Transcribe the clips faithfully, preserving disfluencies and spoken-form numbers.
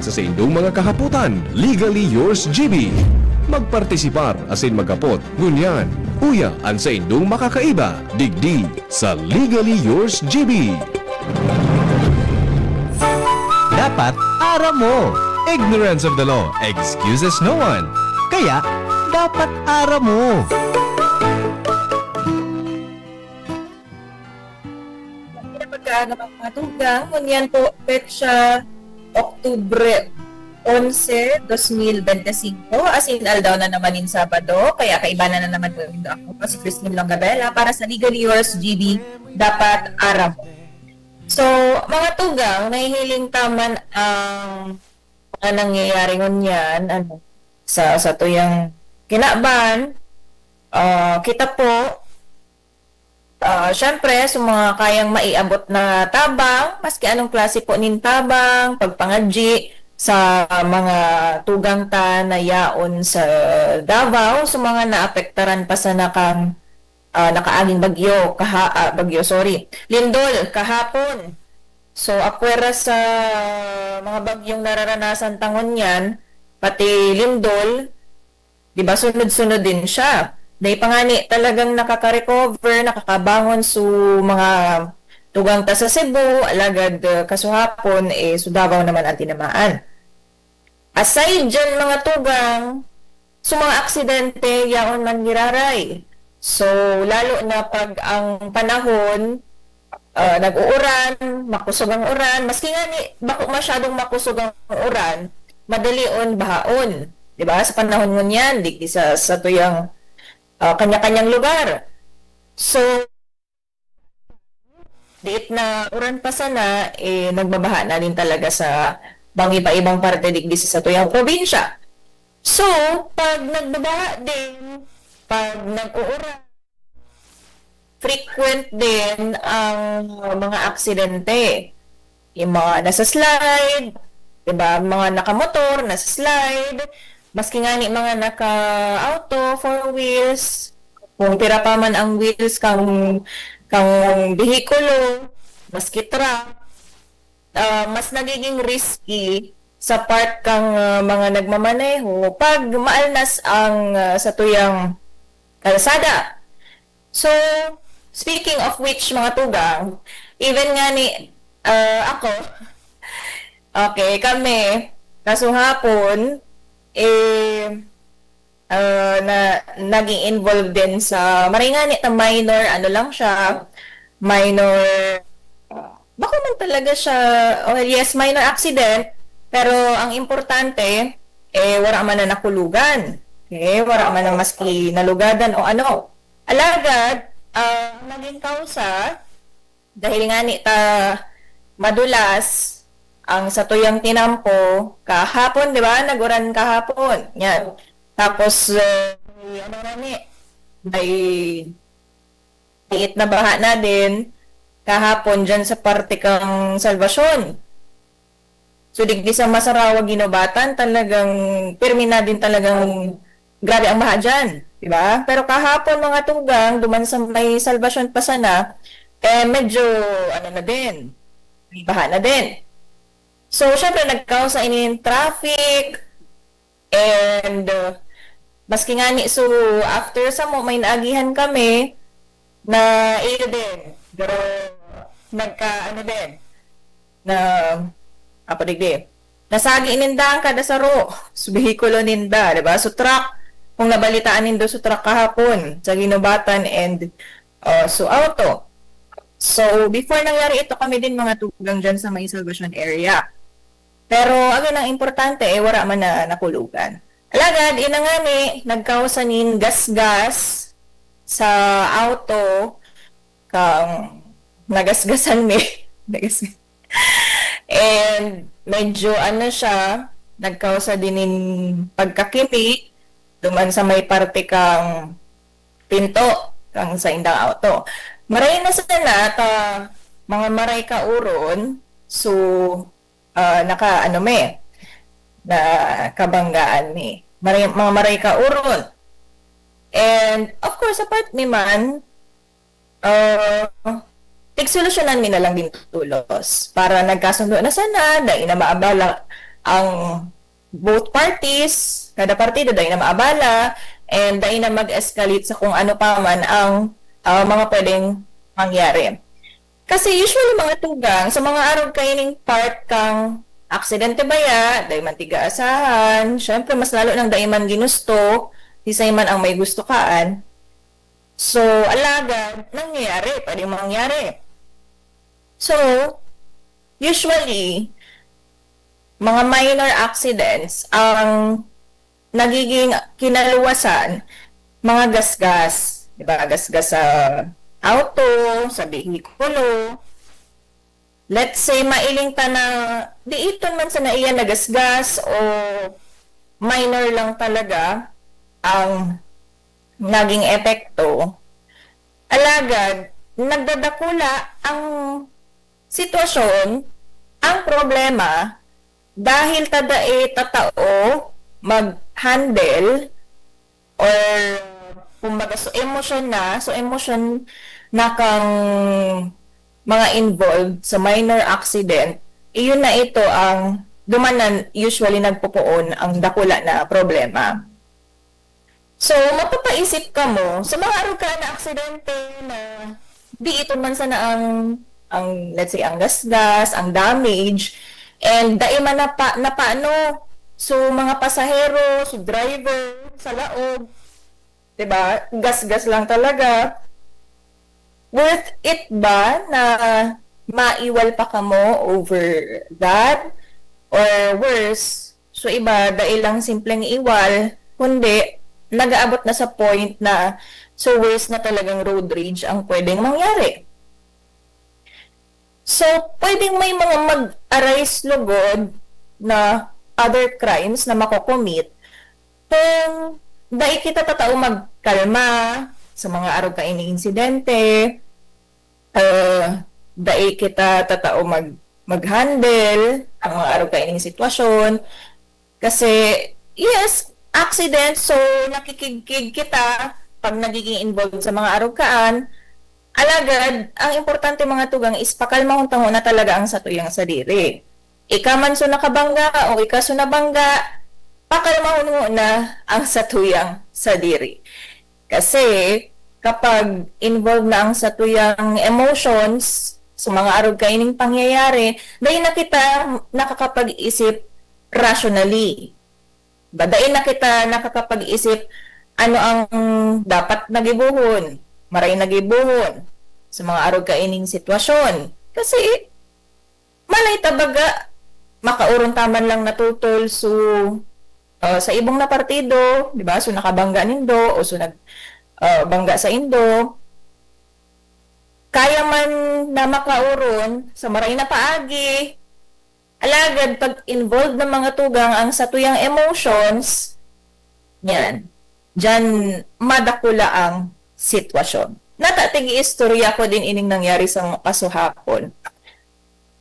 sa indong mga kahapotan. Legally Yours G B. Magpartisipar asin maghapot ngunyan. Uya an saindong makakaiba digdi sa Legally Yours G B. Dapat aram mo. Ignorance of the law excuses no one. Kaya, dapat aram mo. Pagkaaga mga tugang, ngunyan po, petsa Oktubre onse, dos mil bente singko, asin aldaw na naman nin Sabado, kaya kaibanan na naman po nindo ako, si Christine Longabella, para sa Legally Yours G B, Dapat Aram Mo. So, mga tugang, nahihiling ta man ang mga nangyayari ngunyan, ano, sa, sa tuyang kinaban, ah, kita po, Ah, siyempre, sa mga kayang maiabot na tabang, maski anong klase po nin tabang, pagpangadyi sa mga tugang ta na yaon sa Davao, sa mga naapektaran pa sana kan, ah, nakaaging bagyo, kaha-, ah, bagyo, sorry, lindol, kahapon. So, apwera sa mga bagyong nararanasan ta ngunyan, pati lindol, di ba, sunod-sunod din siya. Dai pa ngani talagang nakaka-recover, nakakabangon su mga tugang ta sa Cebu, alagad, ah, kasuhapon, eh, su Davao naman ang tinamaan. Aside dyan, mga tugang, su mga aksidente, yaon man giraray. So, lalo na pag ang panahon, ah, nag-uuran, makusog ang uran, maski ngani bako masyadong makusog ang uran, madalion bahaon. Di ba? Sa panahon ngunyan, digdi sa, sa tuyang, ah, kanya-kanyang lugar. So, diit na uran pa sana, eh, nagbabaha na din talaga sa mga iba-ibang parte digdi sa satuyang probinsya. So, pag nagbabaha din, pag nag-uuran, frequent din ang mga aksidente. Yung mga nasa slide, di ba? Mga nakamotor, nasa slide. Maski ngani mga naka-auto, four wheels, kung pira pa man ang wheels kang, kang behikulo, maski truck, ah, mas nagiging risky sa part kang, ah, mga nagmamaneho pag maalnas ang, ah, satuyang kalsada. So, speaking of which, mga tugang, even ngani, ah, ako, okay, kami, kasuhapon, eh, ah, na, naging involved din sa, maray ngani ta minor, ano lang siya, minor, ah, bako man talaga siya, oh, yes, minor accident, pero ang importante, eh, wara man na nakulugan. Okay? Wara man na maski nalugadan o ano. Alagad, ah, ang naging kausa, dahil ngani ta madulas ang satuyang tinampo kahapon, di ba? Nag-uran kahapon. Yan. Tapos, ah, may ano na ni, may liit na baha na din kahapon dyan sa parte kang Salvacion. So, digdi sa Masarawa, Guinobatan, talagang pirmi na din talagang grabe ang baha dyan, di ba? Pero kahapon, mga tugang, duman sa may Salvacion pa sana, eh, medyo, ano na din, may baha na din. So, syempre, nagkausa ini yung traffic, and, uh, maski ngani, so, after sa mo, may naagihan kami na iyo din, pero nagka, ano din, na, apa digdi, nasagi ninda ang kada saro, so, behikulo ninda, di ba? So, truck, kung nabalitaan nindo, so, truck kahapon, sa Guinobatan and, uh, so, auto. So, before nangyari ito, kami din mga tugang dyan sa may Salvacion area. Pero, again, ang importante, eh, wara man na nakulugan. Alagad, ina ngani, nagkausa nin gasgas sa auto, kang nagasgasan mi. Nagas-, and medyo, ano siya, nagkausa din nin pagkakimi, duman sa may parte kang pinto, kang sa indang auto. Maray na sana ta mga maray ka uron, so, ah, naka, ano mi, na kabanggaan mi. Maray, mga maray ka uron. And, of course, apart mi man, ah, tigsolusyonan mi na lang din tulos. Para nagkasundo na sana, dai na maabala ang both parties, kada partido, dai na maabala, and dai na mag-escalate sa kung ano pa man ang, ah, mga pwedeng mangyari. Kasi usually, mga tugang, sa mga arog kaining part kang aksidente baya, dai man tiga-asahan, syempre, mas lalo nang dai man ginusto, sisay man ang may gusto kaan. So, alagad, nangyayari, pwedeng mangyari. So, usually, mga minor accidents ang nagiging kinaluwasan, mga gasgas, di ba? Gasgas sa auto, sa behikulo. Let's say, mailing ta na, diiton man sana iyan nagasgas o minor lang talaga ang naging epekto. Alagad, nagdadakula ang sitwasyon, ang problema, dahil ta dai tatao mag-handle or, kumbaga, so emosyon na, so emosyon na kang mga involved sa minor accident, iyon na ito ang duman na usually nagpupuon ang dakula na problema. So, mapapaisip kamo sa mga arog kaan na aksidente na diiton man sana ang, ang, let's say, ang gasgas, ang damage, and dai man napa-, napano, so, mga pasahero, so, driver, sa laog, diba? Gasgas lang talaga. Worth it ba na maiwal pa kamo over that? Or worse, so iba, dai lang simpleng iwal, kundi nag-aabot na sa point na, so, worse na talagang road rage ang pwedeng mangyari. So, pwedeng may mga mag-arise lugod na other crimes na mako-commit kung dai kita tatao magkalma sa mga arog kaining insidente, ah, dai kita tatao mag-, mag-handle ang mga arog kaining sitwasyon. Kasi, yes, accident, so nakikigkig kita pag nagiging involved sa mga arog kaan. Alagad, ang importante, mga tugang, is pakalmahon ta ngona talaga ang satuyang sadiri. Ika man so nakabangga o ika so nabangga, pakalmahon ngona ang satuyang sadiri. Kasi kapag involved na ang satuyang emotions sa mga arog kaining pangyayari, dai na kita nakakapag-isip rationally. Ba, dai na kita nakakapag-isip ano ang dapat na gibohon, maray na gibohon sa mga arog kaining sitwasyon. Kasi malay ta baga, makaoron ta man lang natutol so, ah, sa ibong na partido, di ba? So nakabangga nindo o so nag, ah, bangga saindo. Kaya man na makaoron sa maray na paagi, alagad pag involved na, mga tugang, ang satuyang emotions, yan, diyan madakula ang sitwasyon. Nata, tig-iistorya ko din ining nangyari sa kasuhapon.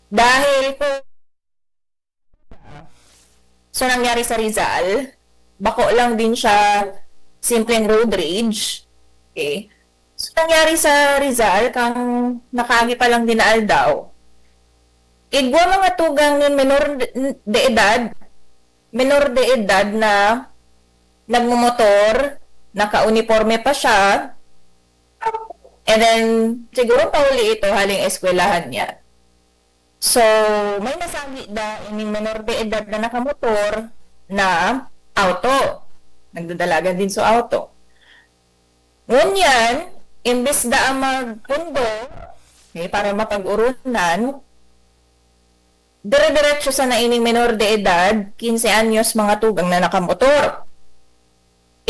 Dahil kung So, nangyari sa Rizal, bako lang din siya simpleng road rage. Okay? So, nangyari sa Rizal, kang nakaagi pa lang din na aldaw, igwa, mga tugang, nin menor de edad, menor de edad na nagmomotor, naka-uniporme pa siya, and then, siguro pauli ito, haling eskwelahan niya. So, may nasagi da ining menor de edad na nakamotor na auto. Nagdadalagan din so auto. Ngunyan, imbis da ang magpundo, okay, para mapag-urunan, dire-diretso sana ining menor de edad, quince anyos, mga tugang, na nakamotor.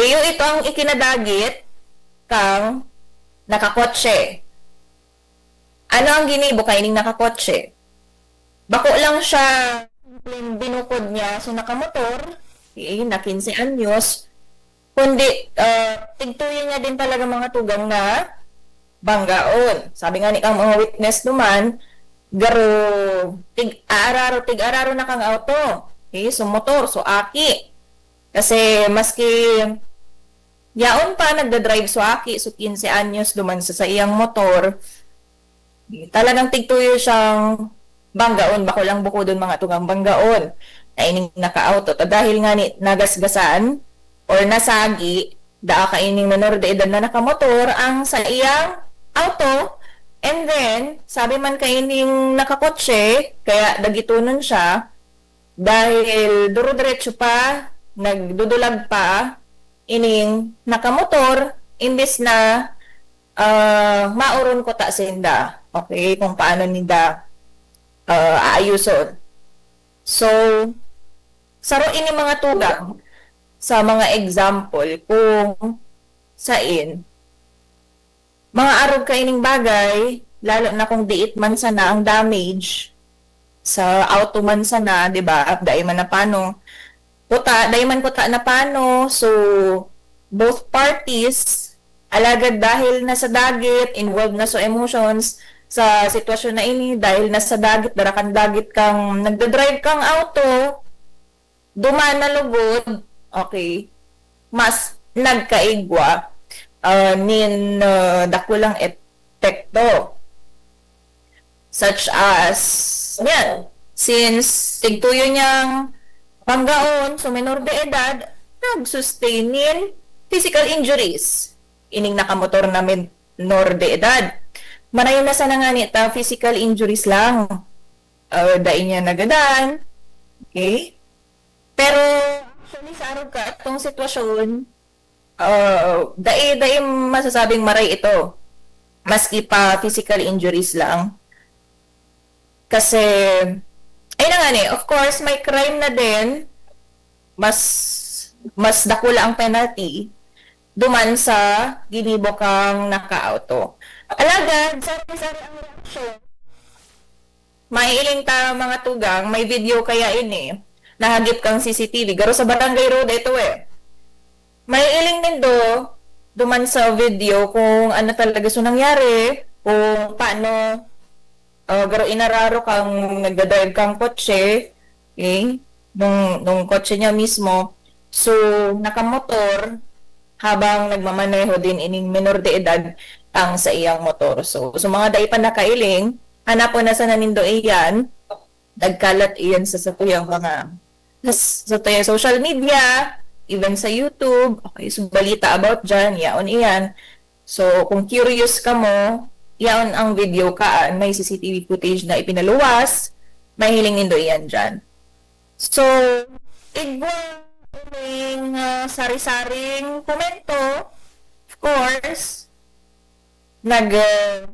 Iyo ito ang ikinadagit kang nakakotse. Ano ang ginibo kaining nakakotse? Bako lang siya simpleng binukod niya so nakamotor, okay, na quince anyos, kundi, ah, tigtuyo niya din talaga, mga tugang, na banggaon. Sabi nga ni kang mga witness duman, garo, tig-aararo, tig-araro na kang auto. Okay, so motor, so aki. Kasi maski yaon pa nagda-drive so aki, so quince anyos duman sa saiyang motor, talagang tigtuyo siyang banggaon, bako lang bukodon, mga tugang, banggaon. na ining naka-auto. Ta dahil nga ni nagasgasan or nasagi, daa kaining menor de edad na nakamotor ang sa iyang auto, and then, sabi man kaining nakakotse, kaya dagitonon siya, dahil duro-diretso pa, nagdudulag pa, ining nakamotor, imbis na, ah, maoron ko ta sinda. Okay, kung paano ninda, ah, aayuson. So, saro ini mga tugang sa mga example kung sain mga arog kaining bagay, lalo na kung diit man sana ang damage sa auto man sana, di ba? Dai man napano. Kuta, dai man kuta napano. So, both parties, alagad dahil na sa dagit, involved na sa emotions, sa sitwasyon na ini, dahil na sa dagit, dara kan dagit kang nagdadrive kang auto, duman na lugod, okay, mas nagkaigwa, ah, nin, ah, dakulang epekto. Such as, yan, since tigtuyo niyang panggaon, so menor de edad, nag-sustain nin physical injuries. Ining nakamotor na menor de edad. Marayo na sana nga ni ta physical injuries lang. Ah, dai niya nagadan. Okay? Pero, actually, sa arog ka atong sitwasyon, ah, dai, dai masasabing maray ito. Maski pa physical injuries lang. Kasi, ayun na nga ni, of course, may crime na din, mas, mas dakula ang penalty, duman sa ginibo kang naka-auto. Alagad, sari-sari ang reaksyon. Maiiling ta, mga tugang, may video kaya ini. Nahagip kang C C T V. Garo sa barangay road ito eh. Maiiling nindo, duman sa video, kung ano talaga so nangyari, kung paano, ah, garo inararo kang nagdadrive kang kotse, okay? Nung, nung kotse niya mismo. So, nakamotor, habang nagmamaneho din ining menor de edad ang sa iyang motor. So, so mga dai pa nakailing, hanapon na sana nindo iyan, nagkalat iyan sa satuyang mga, sa, satuyang social media, even sa YouTube, okay, so balita about dyan, yaon iyan. So, kung curious kamo, yaon ang video kaan, may C C T V footage na ipinaluwas, mahiling nindo iyan dyan. So, igwa ining, ah, sari-saring komento, of course, nag, ah,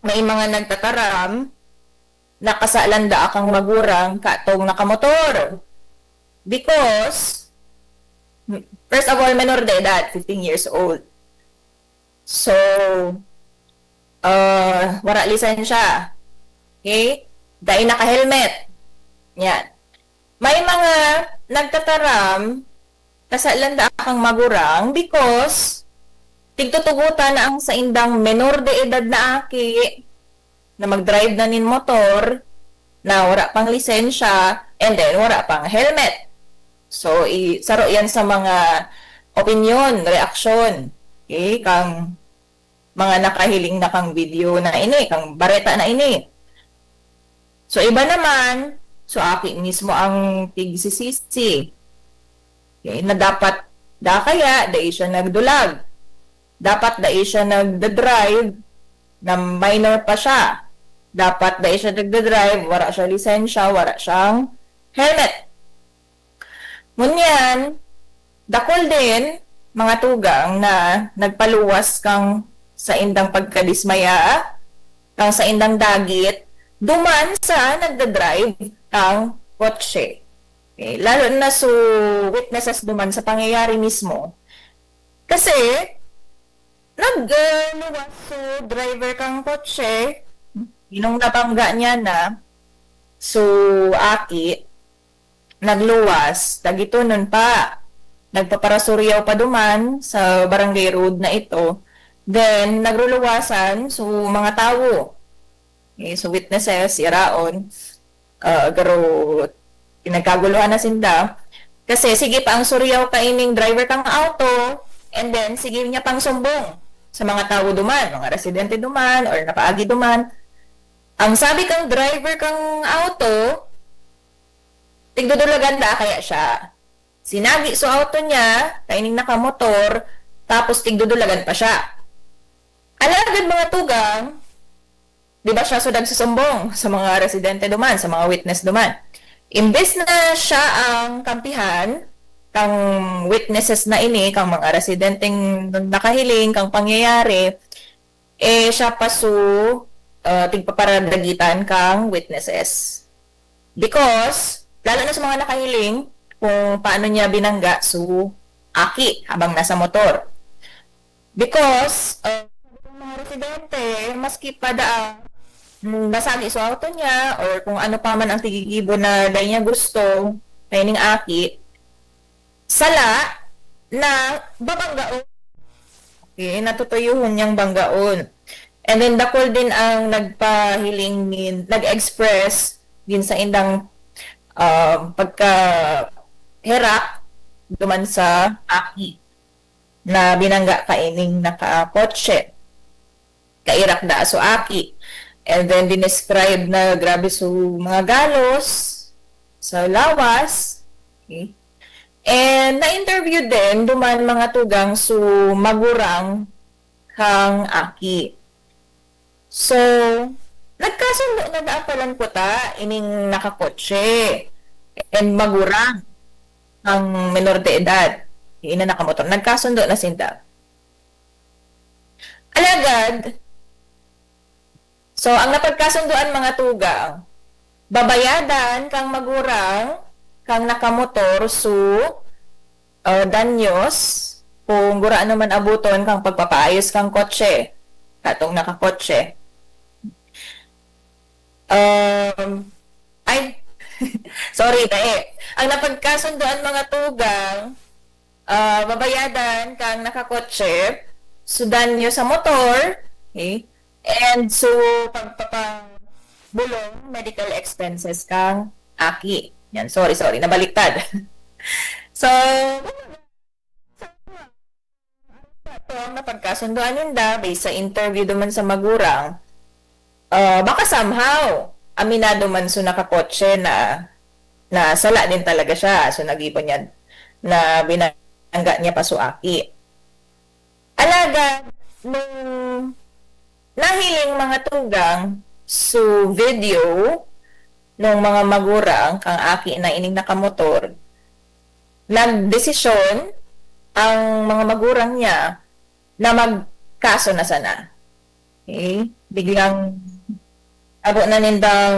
may mga nagtataram, nakasalanda akang magurang katong nakamotor. Because, first of all, menor de edad, fifteen years old. So, ah, wara lisensya. Okay? Dai naka-helmet. Yan. May mga nagtataram, kasalanda akang magurang because tigtutugotan na ang saindang menor de edad na aki na mag-drive na nin motor na wara pang lisensya and then wara pang helmet. So, i-, saro yan sa mga opinyon, reaksyon, okay, kang mga nakahiling na kang video na ini, kang bareta na ini. So, iba naman, so aki mismo ang tigsisisi. Okay, na dapat da kaya, dai siya nagdulag. Dapat dai siya nagdadrive na minor pa siya. Dapat dai siya nagdadrive, wara siya lisensya, wara siyang helmet. Ngunyan, dakul din mga tugang na nagpaluwas kang saindang pagkadismaya, kang saindang dagit, duman sa nagdadrive kang kotse. Okay, lalo na so witnesses duman sa pangyayari mismo. Kasi, nag, ah, luwas so driver kang kotse, inong nabangga niya na, so aki, nagluwas, dagitonon pa. Nagpaparasuryaw pa duman sa barangay road na ito. Then, nagruluwasan, so, mga tawo. Okay, so, witnesses, yaraon. Ah, garo, pinagkaguluhan na sinda. Kasi, sige pa ang suryaw kaining driver kang auto, and then, sige niya pang sumbong sa mga tawo duman, mga residente duman, or napaagi duman. Ang sabi kang driver kang auto, tigdudulagan da kaya siya. Sinagi so auto niya, kaining nakamotor, tapos tigdudulagan pa siya. Alagad, mga tugang, di ba siya so nagsusumbong sa mga residente duman, sa mga witness duman? Imbes na siya ang kampihan kang witnesses na ini, kang mga residenteng nakahiling kang pangyayari, eh, siya pa so, ah, tigpaparadagitan kang witnesses. Because, lalo na sa mga nakahiling, kung paano niya binangga so aki habang nasa motor. Because, uh, mga residente, maski pa daan, mm, nasagi so auto niya or kung ano pa man ang tigigibo na dai niya gusto, kaining aki, sala na babanggaon. Okay, natutuyuhon niyang banggaon. And then, dakul din ang nagpahiling nin, nag-express din sa indang, um, pagkaherak duman sa aki na binangga kaining nakakotse. Kairak daa so aki. And then, dinescribe na grabe so mga galos sa lawas. Okay. And na-interview din duman, mga tugang, so magurang kang aki. So, nagkasundo na daa palan kuta ining nakakotse and magurang kang menor de edad, ina nakamotor. Nagkasundo na sinda. Alagad, so, ang napagkasundoan, mga tugang, babayadan kang magurang kang nakamotor so, ah, danyos, kung gurano man aboton kang pagpapaayos kang kotse, katong nakakotse. Um, ay, sorry, dai. Ang napagkasundoan, mga tugang, ah, babayadan kang nakakotse, so danyo sa motor, okay? And so, pagpapabulong medical expenses kang aki. Yan, sorry, sorry, nabaliktad. So, ito ang napagkasundoan ninda, based sa interview duman sa magurang, ah, baka somehow, aminado man so nakakotse na, na sala din talaga siya. So, nagibo niya, na binangga niya pa so aki. Alagad, nung nahiling, mga tugang, so video nung mga magurang kang aki na ining nakamotor, nagdesisyon ang mga magurang niya na magkaso na sana. Okay? Biglang abo na nindang,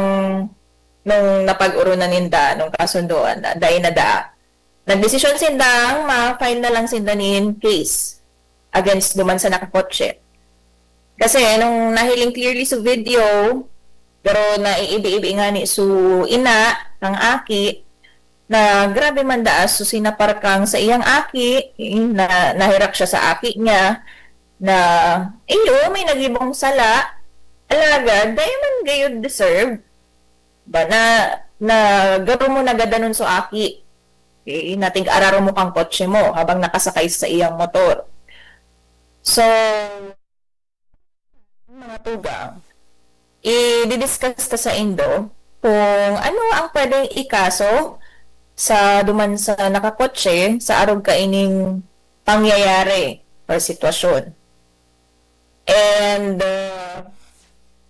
nung napag-oronan ninda, nung kasundoan na, dai na daa. Nagdesisyon sindang ma-file na lang sinda nin case against duman sa nakakotse. Kasi nung nahiling clearly sa video, pero naiibi-ibi ngani so ina kang aki, na grabe man daa so sinapar kang sa iyang aki, eh, na naherak siya sa aki niya, na, iyo, may nagibong sala, alagad, dai man gayud deserve ba na, na garo mo nagadanon so aki, okay, na tig-araro mo kang kotse mo habang nakasakay sa iyang motor. So, mga tugang, i-discuss ta saindo kung ano ang pwedeng ikaso sa duman sa nakakotse sa arog kaining pangyayari or sitwasyon. And, uh,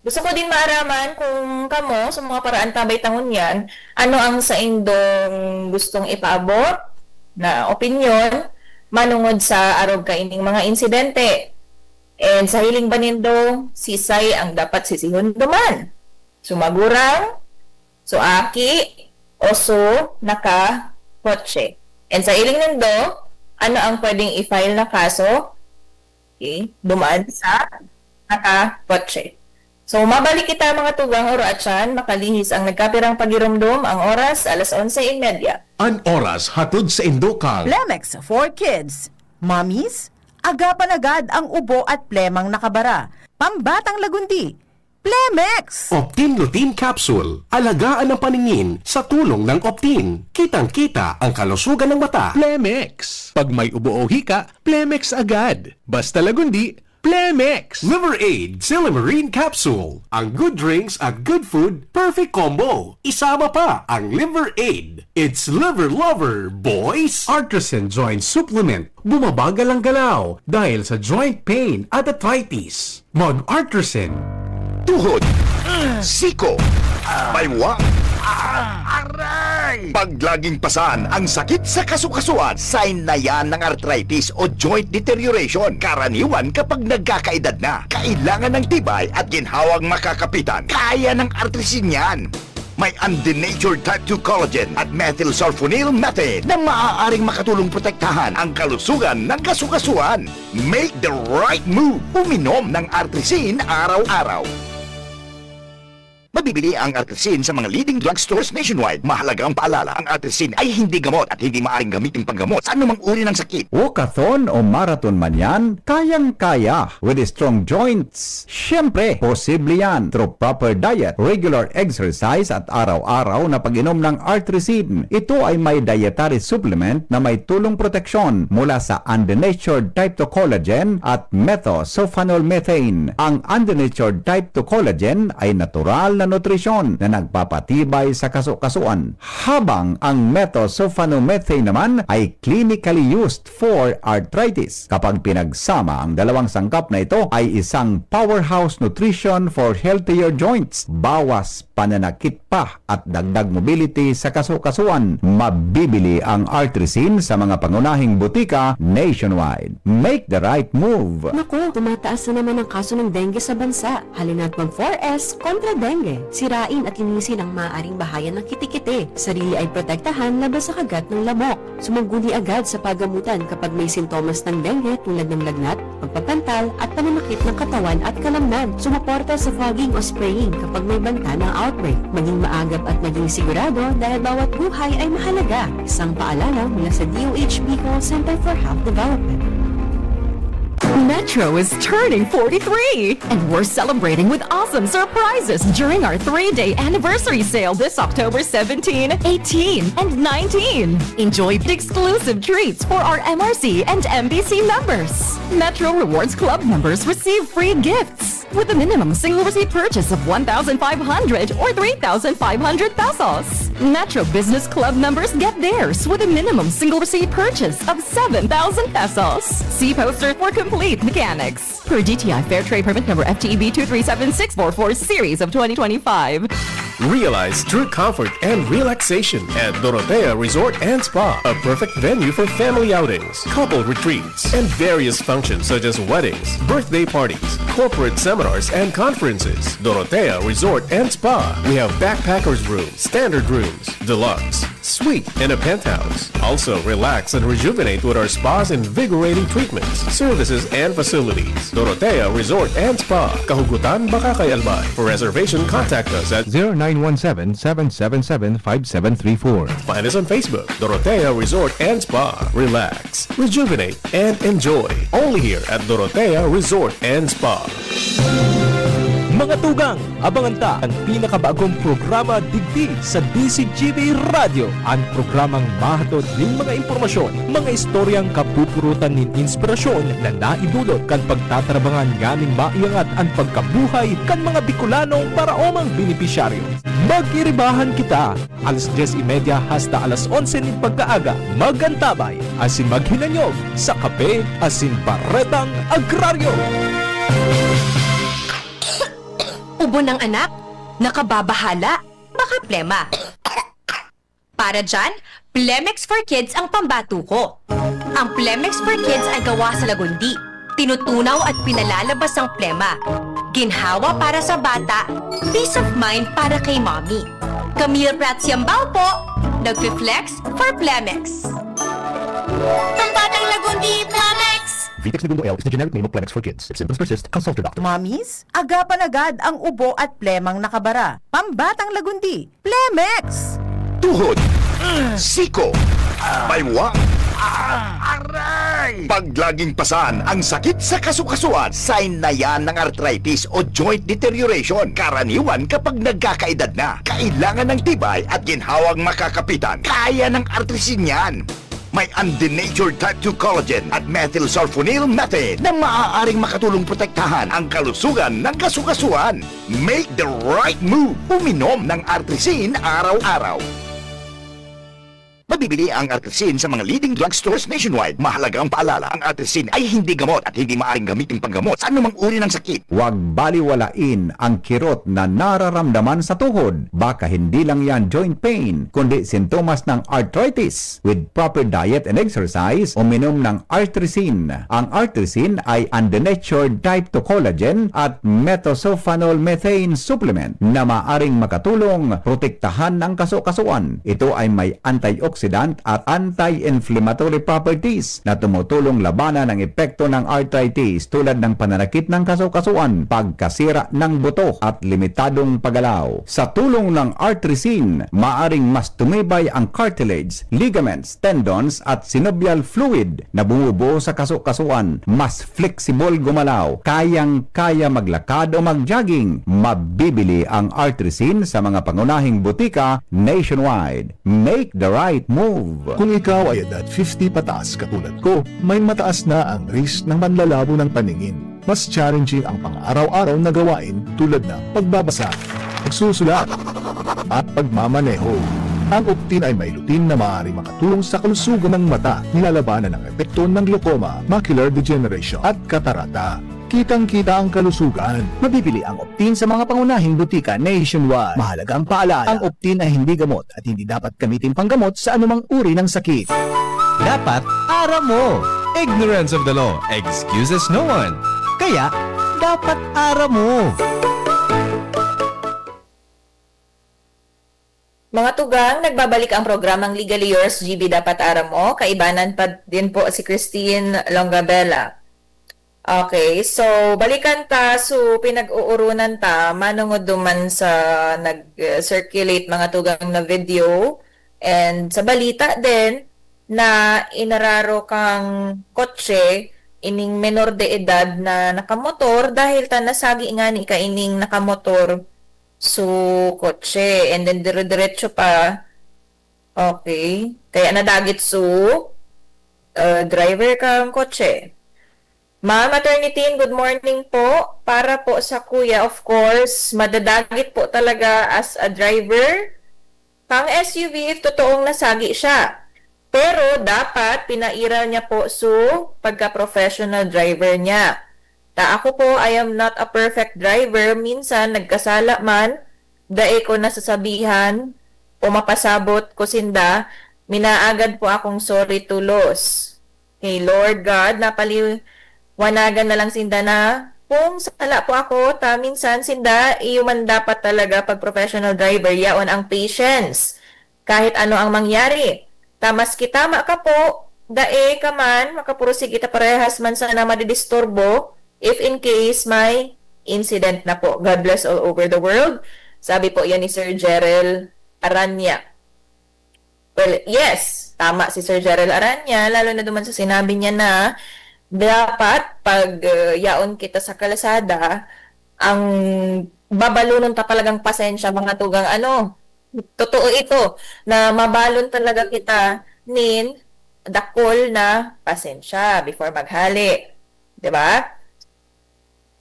gusto ko din maaraman kung kamo, sa mga paraan tabay ta ngunyan, ano ang saindong gustong ipaabot na opinyon manungod sa arog kaining mga insidente? And sa hiling ba nindo, sisay ang dapat sisihon duman? So, magurang, so aki, o so nakakotse? And sa hiling nindo, ano ang pwedeng i-file na kaso, okay, duman sa nakakotse? So, mabalik kita, mga tugang, oro atyan, makalihis ang nagkapirang pagiromdom. Ang oras, alas onse y media. An oras hatod saindo kang Plemex for Kids. Mommies, agapan agad ang ubo at plemang nakabara. Pambatang lagundi, Plemex! Optin Lutein Capsule. Alagaan ang paningin sa tulong ng Optin. Kitang-kita ang kalusugan ng mata. Plemex. Pag may ubo o hika, Plemex agad. Basta lagundi, Plemex! Liver Aid Silymarin Capsule. Ang good drinks at good food, perfect combo. Isama pa ang Liver Aid. It's Liver Lover, boys! Artisan Joint Supplement. Bumabagal ang galaw dahil sa joint pain at arthritis. Mag-Artisan. Tuhod. Siko. Baywang. Aray! Pag laging pasan ang sakit sa kasukasuan, sign na yan ng arthritis o joint deterioration. Karaniwan kapag nagkakaedad na, kailangan ng tibay at ginhawang makakapitan. Kaya ng Artrisin yan. May undenatured type two collagen at methylsulfonyl methane na maaaring makatulong protektahan ang kalusugan ng kasukasuan. Make the right move. Uminom ng Artrisin araw-araw. Mabibili ang Artrisin sa mga leading drugstores nationwide. Mahalagang paalala, ang Artrisin ay hindi gamot at hindi maaaring gamitin panggamot sa anumang uri ng sakit. Walkathon o marathon man yan, kayang-kaya. With strong joints, siyempre, posible yan through proper diet, regular exercise at araw-araw na pag-inom ng Artrisin. Ito ay may dietary supplement na may tulong proteksyon mula sa undenatured type two collagen at methylsulfonyl methane. Ang undenatured type two collagen ay natural na nutrisyon na nagpapatibay sa kasukasuan, habang ang methylsulfonyl methane naman ay clinically used for arthritis. Kapag pinagsama ang dalawang sangkap na ito, ay isang powerhouse nutrition for healthier joints. Bawas pananakit pa at dagdag mobility sa kasukasuan. Mabibili ang Artrisin sa mga pangunahing butika nationwide. Make the right move! Naku, tumataas na naman ang kaso ng dengue sa bansa. Halina't mag four S kontra dengue. Sirain at linisin ang maaaring bahayan ng kitikite. Sarili ay protektahan laban sa kagat ng lamok. Sumangguni agad sa pagamutan kapag may sintomas ng dengue tulad ng lagnat, pagpapantal at pananakit ng katawan at kalamnan. Sumuporta sa fogging o spraying kapag may banta ng outbreak. Maging maagap at maging sigurado dahil bawat buhay ay mahalaga. Isang paalala mula sa D O H Bicol Center for Health Development. Metro is turning forty-three, and we're celebrating with awesome surprises during our three-day anniversary sale this October seventeen, eighteen, and nineteen. Enjoy exclusive treats for our M R C and M B C members. Metro Rewards Club members receive free gifts with a minimum single receipt purchase of one thousand five hundred or three thousand five hundred pesos. Metro Business Club members get theirs with a minimum single receipt purchase of seven thousand pesos. See poster for complete mechanics. Per D T I Fair Trade Permit Number F T E B two three seven six four four Series of twenty twenty-five. Realize true comfort and relaxation at Dorotea Resort and Spa, a perfect venue for family outings, couple retreats, and various functions such as weddings, birthday parties, corporate seminars, and conferences. Dorotea Resort and Spa. We have backpackers room, standard rooms, deluxe, suite, and a penthouse. Also, relax and rejuvenate with our spa's invigorating treatments, services, and facilities. Dorotea Resort and Spa, Kahugutan, Bacacay, Albay. For reservation, contact us at zero nine one seven, seven seven seven, five seven three four. Find us on Facebook, Dorotea Resort and Spa. Relax, rejuvenate, and enjoy. Only here at Dorotea Resort and Spa. Mga tugang, abangan ta an pinakabagong programa digdi sa D Z G B Radyo, an programang mahatod nin mga impormasyon, mga istoryang kapupurutan nin inspirasyon na naidulot kan pagtatarabangan nganing maiangat an pagkabuhay kan mga Bicolanong paraomang benepisyaryo. Mag-iribahan kita, alas dyes y media hasta alas onse nin pagkaaga. Mag-antabay asin maghinanyog sa Kape asin Baretang Agraryo. Ubo ng anak? Nakababahala? Baka plema. Para dyan, Plemex for Kids ang pambato ko. Ang Plemex for Kids ay gawa sa lagundi. Tinutunaw at pinalalabas ang plema. Ginhawa para sa bata, peace of mind para kay mommy. Camille Prats Yambao po, nagfi-flex for Plemex. Pambatang lagundi, Plemex! Vitex Negundo L is the generic name of Plemex for Kids. If symptoms persist, consult your doctor. Mommies, agapan agad ang ubo at plemang nakabara. Pambatang lagundi, Plemex! Tuhod, siko, baywang, aray! Pag laging pasan ang sakit sa kasukasuan, sign na yan ng arthritis o joint deterioration. Karaniwan kapag nagkakaedad na, kailangan ng tibay at ginhawang makakapitan. Kaya ng Artrisin yan. May undenatured type two collagen at methylsulfonyl methane na maaaring makatulong protektahan ang kalusugan ng kasukasuan. Make the right move. Uminom ng Artrisin araw-araw. Mabibili ang Artrisin sa mga leading drugstores nationwide. Mahalagang paalala, ang Artrisin ay hindi gamot at hindi maaaring gamitin panggamot sa anumang uri ng sakit. Huwag baliwalain ang kirot na nararamdaman sa tuhod. Baka hindi lang yan joint pain, kundi sintomas ng arthritis. With proper diet and exercise, uminom ng Artrisin. Ang Artrisin ay undenatured type two collagen at methylsulfonyl methane supplement na maaring makatulong protektahan ang kasukasuan. Ito ay may antioxidant at anti-inflammatory properties na tumutulong labanan ang epekto ng arthritis tulad ng pananakit ng kasukasuan, pagkasira ng buto at limitadong paggalaw. Sa tulong ng Artrisin, maaring mas tumibay ang cartilage, ligaments, tendons at synovial fluid na bumubuo sa kasukasuan, mas flexible gumalaw, kayang-kaya maglakad o mag-jogging. Mabibili ang Artrisin sa mga pangunahing butika nationwide. Make the right move! Kung ikaw ay edad fifty pataas katulad ko, may mataas na ang risk ng panlalabo ng paningin. Mas challenging ang pang-araw-araw na gawain tulad ng pagbabasa, pagsusulat, at pagmamaneho. Ang Optin ay may lutein na maaaring makatulong sa kalusugan ng mata, nilalabanan ang epekto ng glaucoma, macular degeneration, at katarata. Kitang-kita ang kalusugan. Mabibili ang Optin sa mga pangunahing butika nationwide. Mahalagang paalala, ang Optin ay hindi gamot at hindi dapat gamitin panggamot sa anumang uri ng sakit. Dapat aram mo. Ignorance of the law excuses no one. Kaya, dapat aram mo. Mga tugang, nagbabalik ang programang Legally Yours, G B Dapat Aram Mo. Kaibanan pa din po si Christine Longabella. Okay, so balikan ta, so pinag-uurunan ta, manongod duman sa nag-circulate mga tugang na video, and sa balita din na inararo kang kotse, ining menor de edad na nakamotor, dahil ta nasagi ngani kaining nakamotor su kotse, and then dire-diretso pa. Okay, kaya nadagit su, uh, driver kang kotse. Ma'am Attorney Tin, good morning po. Para po sa kuya, of course, madadagit po talaga as a driver. Kang S U V, totoong nasagi siya. Pero dapat pinairal niya po su pagka-professional driver niya. Ta ako po, I am not a perfect driver. Minsan, nagkasala man, dai ko nasasabihan o mapasabot ko sinda, minaagad po akong sorry tulos. Hey, Lord God, napaliwanagan na lang sinda na kung sala po ako, ta minsan sinda, iyo man dapat talaga pag professional driver, yaon ang patience. Kahit ano ang mangyari. Ta maski tama ka po, dai ka man, makapursige ta parehas man sana madidisturbo, if in case may incident na po. God bless all over the world. Sabi po yan ni Sir Jerel Aranya. Well, yes, tama si Sir Jerel Aranya, lalo na duman sa sinabi niya na dapat pag, uh, yaon kita sa kalsada, ang babalonon ta talagang pasensya, mga tugang ano. Totoo ito, na mabalon talaga kita nin dakul na pasensya before maghali. Di ba?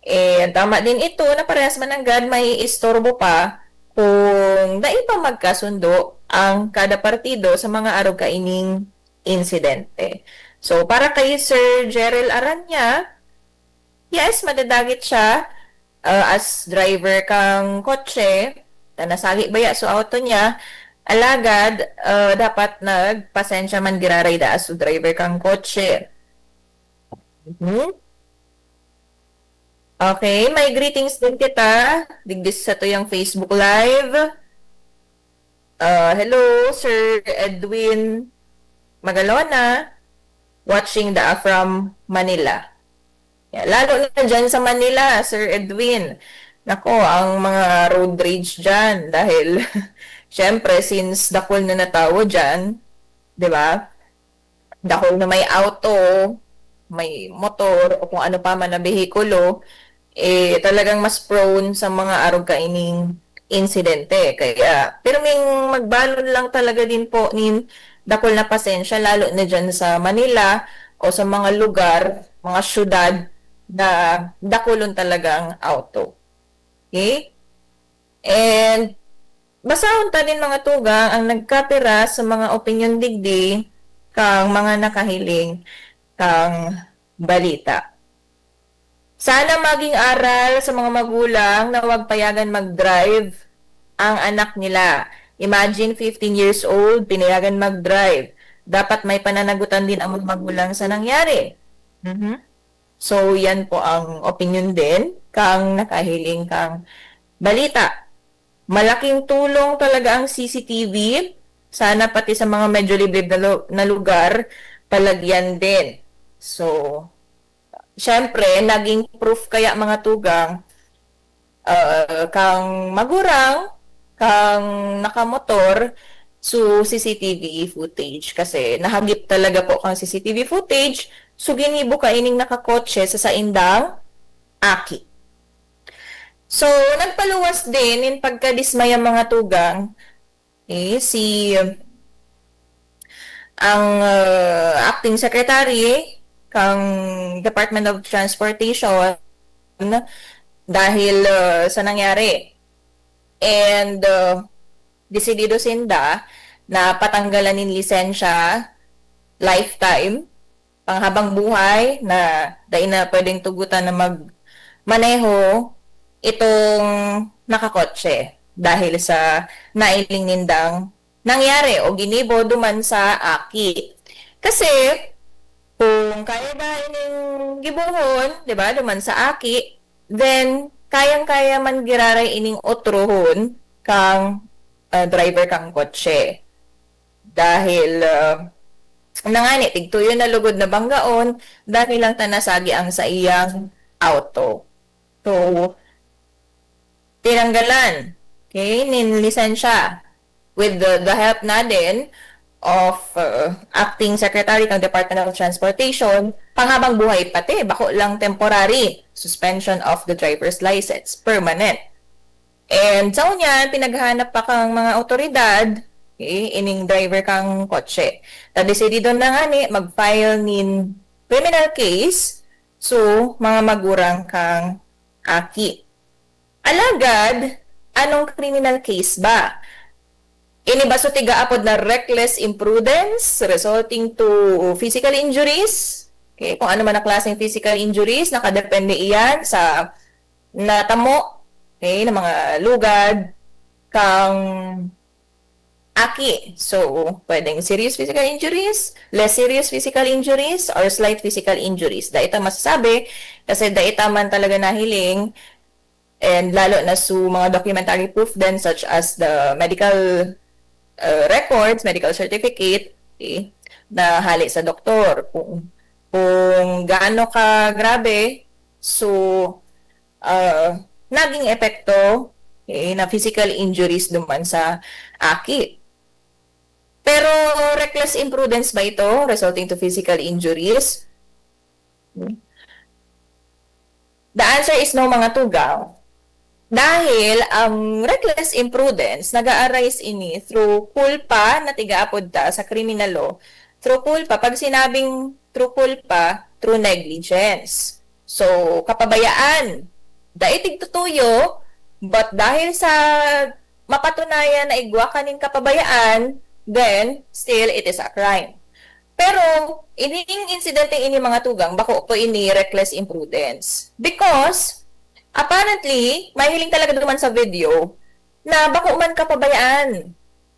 Eh, tama din ito na parehas man nanggad may istorbo pa kung dai pa magkasundo ang kada partido sa mga arog kaining insidente. So, para kay Sir Jerel Aranya, yes, madadagit siya, ah, as driver kang kotse, ta nasagi baya su auto niya, alagad, ah, dapat nagpasensya man giraray daa su driver kang kotse. Mhm. Okay, may greetings din kita digdi sa satuyang Facebook Live. Ah, hello, Sir Edwin Magalona, watching daa from Manila. Yeah, lalo na dyan sa Manila, Sir Edwin. Nako, ang mga road rage dyan dahil, syempre, since dakul na natawo dyan, di ba? Dakul na may auto, may motor, o kung ano pa man na behikulo, eh, talagang mas prone sa mga arog kaining insidente. Kaya, pirming magbalon lang talaga din po nin dakul na pasensya, lalo na dyan sa Manila o sa mga lugar, mga syudad na dakulon talagang auto. Okay? And basahon ta nin mga tugang ang nagkapira sa mga opinyon digdi kang mga nakahiling kang balita. Sana maging aral sa mga magulang na huwag payagan mag-drive ang anak nila. Imagine, fifteen years old, pinayagan mag-drive. Dapat may pananagutan din ang mga magulang sa nangyari. Mhm. So, yan po ang opinion din kang nakahiling kang balita. Malaking tulong talaga ang C C T V. Sana pati sa mga medyo liblib na lu-, na lugar, palagyan din. So, syempre, naging proof kaya, mga tugang, ah, kang magurang, kang nakamotor, so C C T V footage. Kasi nahagip talaga po kang C C T V footage, so ginibo kaining nakakotse sa saindang aki. So, nagpaluwas din in pagkadismaya, mga tugang, eh, si ang, ah, acting secretary kang Department of Transportation dahil, ah, sa nangyari. And, ah, desidido sinda na patanggalan nin lisensya lifetime, panghabang buhay, na dai na pwedeng tugutan na magmaneho itong nakakotse dahil sa nailing nindang nangyari o ginibo duman sa aki. Kasi, kung kaya ba ining gibohon, di ba, duman sa aki, then kayang-kaya man giraray ining otrohon kang, ah, driver kang kotse. Dahil, ah, nangani, tigtuyo na lugod na banggaon, dahil lang ta nasagi ang saiyang auto. So, tinanggalan, okay, nin lisensya with the, the help na din of, uh, Acting Secretary ng Department of Transportation, panghabang buhay pati, bako lang temporary, suspension of the driver's license, permanent. And sa unyan, pinaghanap pa kang mga otoridad, okay, ining driver kang kotse. Ta desidido na ngani mag-file nin criminal case, so, mga magurang kang aki. Alagad, anong criminal case ba? Ini ba so tigaapod na reckless imprudence resulting to physical injuries? Okay, kung ano man ang klaseng physical injuries, nakadepende iyan sa natamo, okay, ng mga lugad kang aki. So, pwedeng serious physical injuries, less serious physical injuries, or slight physical injuries. Dai ta masasabi kasi dai ta man talaga nahiling, and lalo na sa mga documentary proof din, such as the medical, uh, records, medical certificate, okay, na hali sa doktor. Kung, kung gaano ka grabe, so, uh, naging epekto, okay, na physical injuries duman sa aki. Pero reckless imprudence ba ito resulting to physical injuries? The answer is no, mga tugang. Dahil ang reckless imprudence, nag-a-arise ini through culpa na tigaapod ta sa criminal law. Through culpa, pag sinabing through culpa, through negligence. So, kapabayaan. Dai tigtutuyo, but dahil sa mapatunayan na igwa ka nin kapabayaan, then still it is a crime. Pero ining insidente ini, mga tugang, bako po ini reckless imprudence. Because, apparently, mahiling talaga duman sa video na bako man kapabayaan.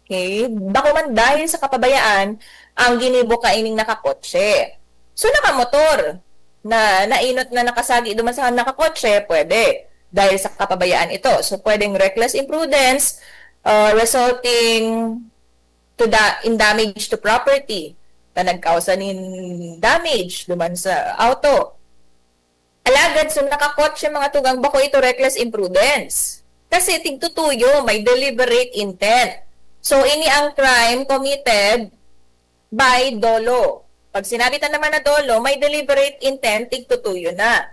Okay? Bako man dahil sa kapabayaan ang ginibo kaining nakakotse. So, nakamotor na nainot na nakasagi duman sa nakakotse, pwede. Dahil sa kapabayaan ito. So, pwedeng reckless imprudence, uh, resulting to da-, in damage to property, na nagkausa nin damage duman sa auto. Alagad, so nakakotse, mga tugang, bako ito reckless imprudence. Kasi tigtutuyo, may deliberate intent. So, ini ang crime committed by dolo. Pag sinabi ta naman na dolo, may deliberate intent, tigtutuyo na.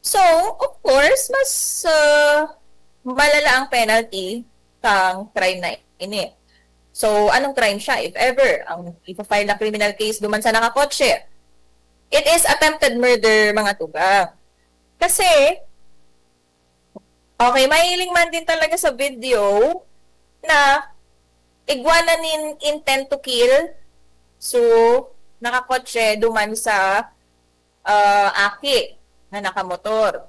So, of course, mas, uh, malala ang penalty kang crime na ini. So, anong crime siya, if ever, ang ipa-file na criminal case duman sa nakakotse? It is attempted murder, mga tugang. Kasi, okay, mahiling man din talaga sa video na igwa na nin intent to kill. So, nakakotse duman sa, ah, aki na nakamotor.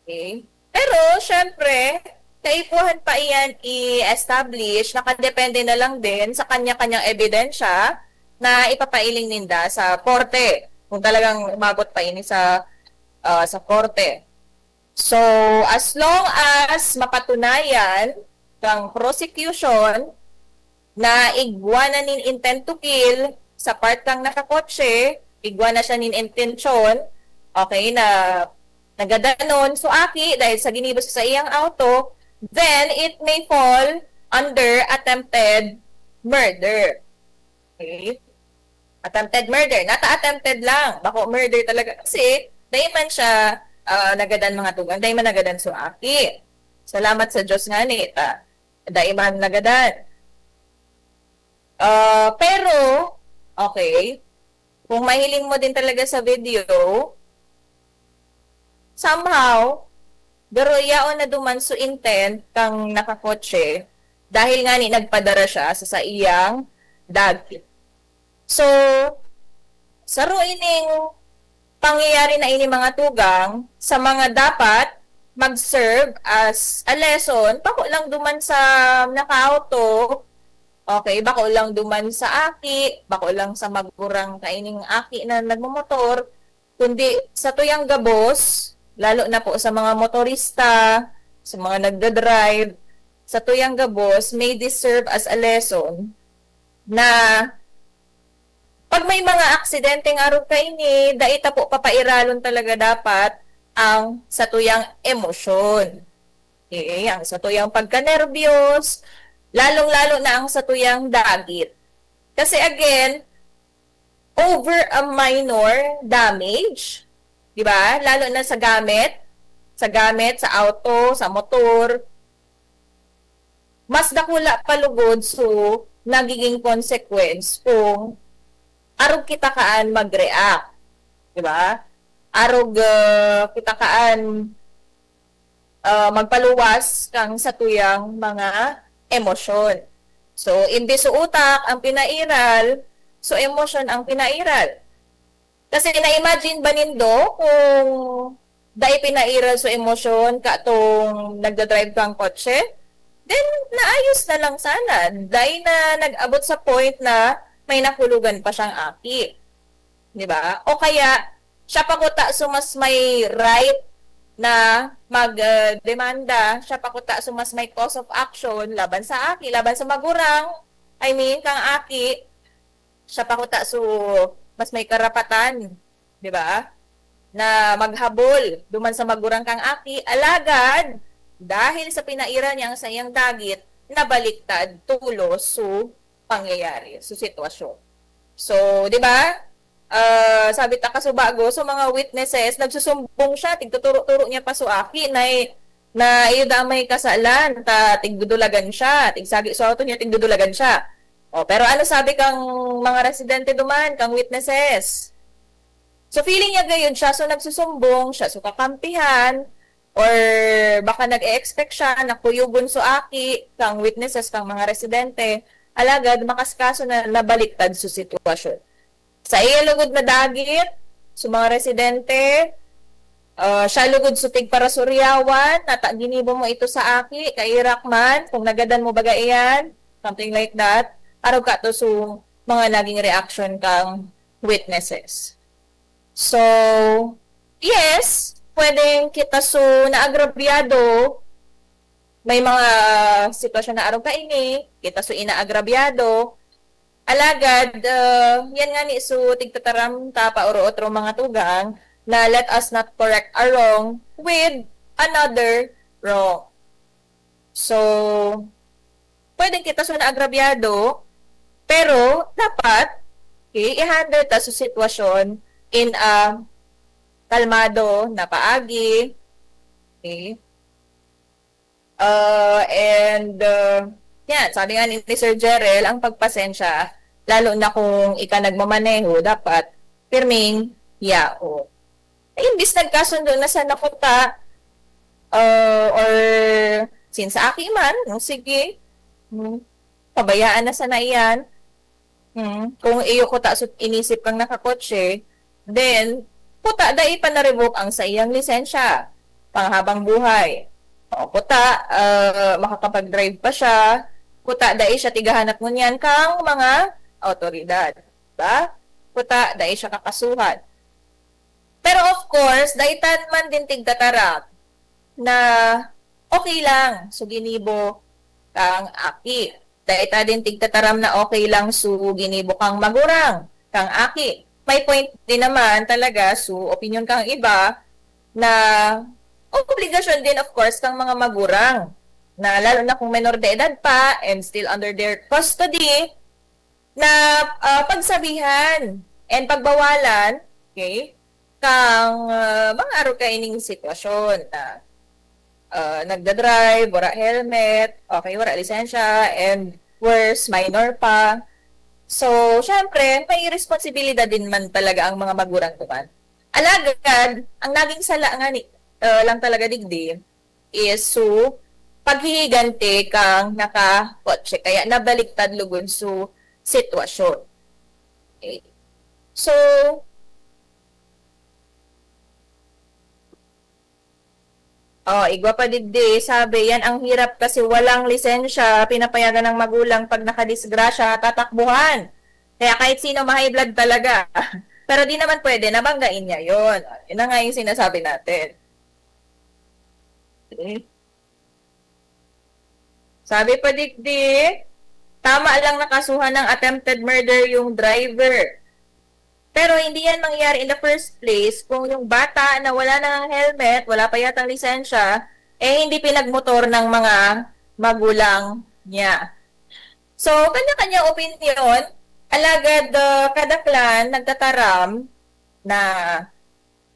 Okay? Pero, syempre, kaipuhan pa iyan i-establish, nakadepende na lang din sa kanya-kanyang ebidensya na ipapailing ninda sa korte, kung talagang umabot pa ini sa, ah, sa korte. So, as long as mapatunayan kang prosecution na igwa na nin intent to kill sa part kang nakakotse, igwa na siya nin intensyon, okay, na nagadanon so aki dahil sa ginibo sa iyang auto, then it may fall under attempted murder. Okay? Attempted murder. Nata attempted lang. Bako murder talaga. Kasi, dai man siya ah, nagadan mga tugang, dai man nagadan so aki. Salamat sa Diyos nga ni, ta, dai man nagadan. Ah, pero, okay, kung mahiling mo din talaga sa video, somehow, garo yaon na duman so intent kang nakakotse dahil nga ni nagpadara siya sa saiyang dagit. So, saro ining pangyayari na ini mga tugang sa mga dapat mag-serve as a lesson, bako lang duman sa naka-auto, okay, bako lang duman sa aki, bako lang sa magurang kaining aki na nagmomotor, kundi sa tuyang gabos, lalo na po sa mga motorista, sa mga nagda-drive, sa tuyang gabos may deserve as a lesson na pag may mga aksidente nga arog kaini, dai ta po papairalon talaga dapat ang satuyang emosyon. Okay, ang satuyang pagkanerbiyos, lalong-lalo na ang satuyang dagit. Kasi again, over a minor damage, di ba? Lalo na sa gamit, sa gamit, sa auto, sa motor, mas dakula pa lugod so nagiging consequence kung arog kita kaan mag-react, di ba? Arog, ah, kita kaan, ah, magpaluwas kang satuyang mga emosyon. So, imbis so utak ang pinairal, so emosyon ang pinairal. Kasi na-imagine ba nindo kung dai pinairal so emosyon katong nagda-drive kang kotse? Then, naayos na lang sana. Dai na nag-abot sa point na may nahulugan pa siyang aki. Di ba? O kaya, siya pa kuta so mas may right na mag, ah, demanda, siya pa kuta so mas may cause of action laban sa aki, laban sa magurang, I mean, kang aki, siya pa kuta so mas may karapatan, di ba? Na maghabol duman sa magurang kang aki, alagad, dahil sa pinairal niya ang saiyang dagit, nabaliktad tulos so pangyayari, so sitwasyon. So, di ba? Ah, sabi ta kasubago, so mga witnesses, nagsusumbong siya, tigtuturo-turo niya pa so aki na, na iyo da may kasalan, ta tigdudulagan siya, tigsagi so auto niya, tigdudulagan siya. O, pero ano sabi kang mga residente duman, kang witnesses? So, feeling niya gayon siya, so nagsusumbong, siya so kakampihan, or baka nag-e-expect siya na kuyugon so aki, kang witnesses, kang mga residente, alagad makaskaso na nabaliktad so sitwasyon. Sa iya lugod na dagit, so mga residente, ah, siya lugod so tigparasuryawan, nata ginibo mo ito sa aki, kairak man, kung nagadan mo baga iyan, something like that. Arog ka to so mga naging reaction kang witnesses. So, yes, pwedeng kita so naagrabyado, may mga sitwasyon na arog kaini, kita so inaagrabyado. Alagad, ah, yan nga ni so tigtataram ta pa oro-otro mga tugang na let us not correct a wrong with another wrong. So, pwedeng kita so naagrabyado, pero dapat, okay, i-handle ta so sitwasyon in a kalmado na paagi. Okay? Ah, and, ah, Yan, sabi nga ni Sir Jerel, ang pagpasensya, lalo na kung ika nagmamaneho, dapat pirming yao. Imbis nagkasundo na sana kuta, uh, or sinsa aki man, no, sige, hmm, pabayaan na sana iyan. Hmm, kung iyo kuta su- inisip kang nakakotse, then, kuta dai pa na-revoke ang saiyang lisensya panghabang buhay. O, kuta, ah, makakapag-drive pa siya, kuta dai siya tigahanap ngunyan kang mga awtoridad, ba? Kuta dai siya kakasuhan. Pero of course, dai ta man din tigtataram na okay lang su ginibo kang aki. Dai ta din tigtataram na okay lang su ginibo kang magurang, kang aki. May point din naman talaga su opinyon kang iba na obligasyon din, of course, kang mga magurang, na lalo na kung menor de edad pa and still under their custody, na, ah, pagsabihan and pagbawalan, okay, kang, ah, mga arog kaining sitwasyon na, ah, nagda-drive, wala helmet, okay, wala lisensya, and worse, minor pa. So, syempre, may responsibilidad din man talaga ang mga magurang duman. Alagad, ang naging sala nga ni, ah, lang talaga digdi is su paghihiganti kang nakakotse. Kaya nabaliktad lugod su sitwasyon. Okay. So, oh, igwa pa digdi, sabi, yan ang hirap kasi walang lisensya, pinapayagan ng magulang pag nakadisgrasya, tatakbuhan. Kaya kahit sino, ma-high blood talaga. Pero di naman pwede, nabanggain niya yun. Yun na nga yung sinasabi natin. Sabi pa digdi, tama lang nakasuhan ng attempted murder yung driver. Pero hindi yan mangyayari in the first place kung yung bata na wala nang helmet, wala pa yatang lisensya, eh hindi pinagmotor ng mga magulang niya. So, kanya-kanya opinion, alagad, ah, kadaklan nagtataram na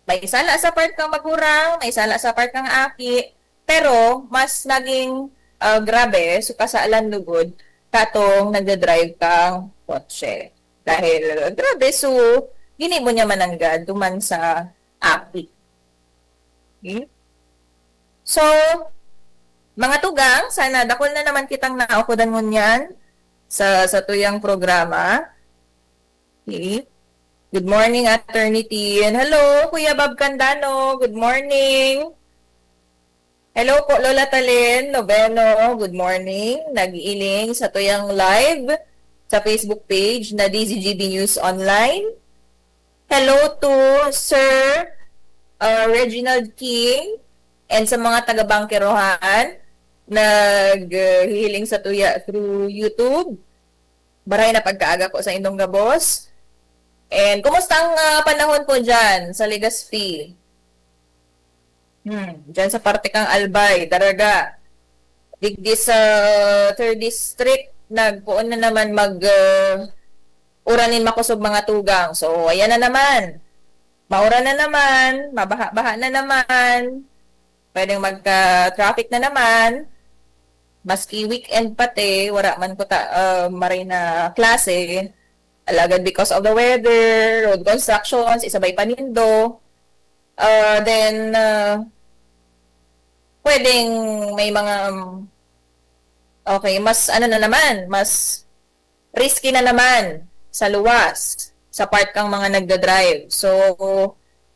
may sala sa part kang magurang, may sala sa part kang aki, pero mas naging, ah, grabe su kasalan lugod katong nagda-drive kang kotse. Dahil grabe su ginibo niya mananggad duman sa aki. Okay? So, mga tugang, sana dakul na naman kitang naukodan ngunyan sa satuyang programa. Okay. Good morning, Attorney Tin. Hello, Kuya Bob Candano. Good morning. Hello po, Lola Talen Noveno. Good morning. Nag-iiling satuyang live sa Facebook page na D Z G B News Online. Hello to Sir, uh, Reginald King and sa mga taga-Bangkerohan naghihiling satuya through YouTube. Baray na pagkaaga po sa indong gabos. And kumusta ang, ah, panahon po diyan sa Legazpi? Hmm, diyan sa parte kang Albay, Daraga. Digdi sa third District, nagpoon na naman mag, ah, uran nin makosog mga tugang. So, ayan na naman. Mauran na naman, mabaha-baha na naman, pwedeng magka-traffic na naman. Maski weekend pati, wala man kuta, ah, maray na klase. Alagad because of the weather, road constructions, isabay pa nindo. Ah, then, ah, pwedeng may mga, um, okay, mas ano na naman, mas risky na naman sa luwas, sa part kang mga nagda-drive. So,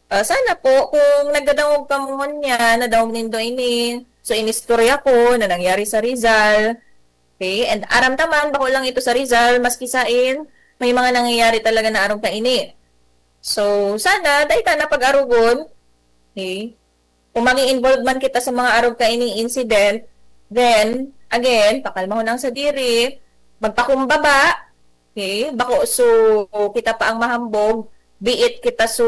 ah, sana po, kung nagdadangog kamo ngunyan, nadangog nindo ini, so inistorya ko na nangyari sa Rizal. Okay? And aram ta man, bako lang ito sa Rizal, maski sain, may mga nangyayari talaga na arog kaini. So, sana, dai ta na pag-arogon. Okay? Kung maging involved man kita sa mga arog kaining incident, then, again, pakalmahon ang sadiri, magpakumbaba, okay? Bako su kita pa ang mahambog, be it kita su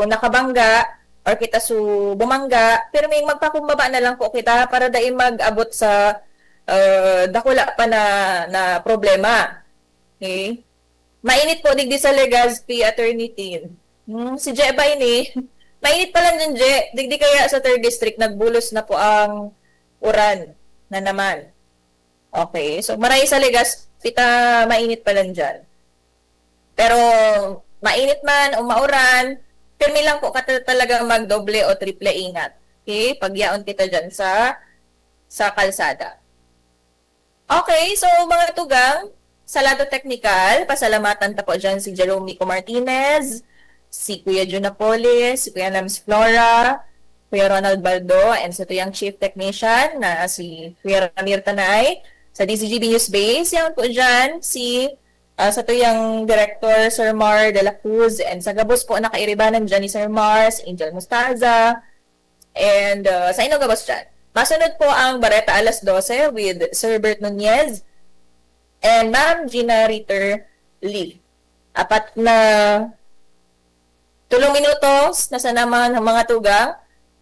nakabangga or kita su bumangga, pirming magpakumbaba na lang po kita para dai mag-abot sa, ah, dakula pa na, na problema. Okay? Mainit po digdi sa Legazpi, Attorney Tin. Hmm, si Je ba ini? Mainit pa lang dyan, Je. Digdi kaya sa third District, nagbulos na po ang uran na naman. Okay, so maray sa Legazpi ta, mainit pa lang dyan. Pero mainit man o mauran, pirmi lang po ka talaga magdoble o triple ingat. Okay? Pagyaon kita dyan sa sa kalsada. Okay, so mga tugang, sa lado teknikal, pasalamatan ta po dyan si Jerome Nico Martinez, si Kuya Jun Napoles, si Kuya Nams Flora, Kuya Ronald Baldo, and sa tuyang chief technician na si Kuya Ramir Tanay. Sa D Z G B News Base, yan po dyan si ah, sa tuyang director, Sir Mar de la Cruz, and sa gabos po nakairibanan dyan ni Sir Mars, Angel Mustaza, and ah, sa inyo gabos dyan. Masunod po ang Bareta alas dose with Sir Bert Nunez and Ma'am Gina Ritter Lee. Apat na tulong minutos na sana mga, mga tugang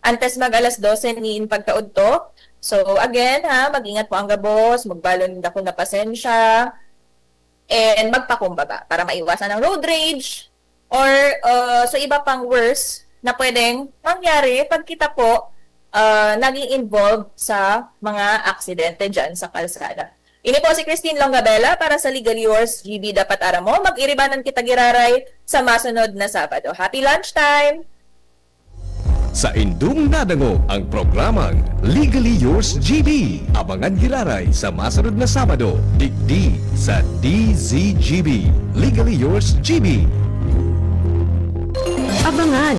antes mag alas dose nin pagkaudto. So again ha, mag-ingat po ang gabos, magbalon dako na pasensya, and magpakumbaba para maiwasan ang road rage or uh, sa iba pang worse na pwedeng mangyari pag kita po uh, naging involved sa mga aksidente dyan sa kalsada. Ini po si Christine Longabella para sa Legally Yours G B. Dapat aram mo, mag-iribanan kita giraray sa masunod na Sabado. Happy lunchtime! Sa indong nadangog ang programang Legally Yours G B. Abangan giraray sa masunod na Sabado, digdi sa D Z G B. Legally Yours G B. Abangan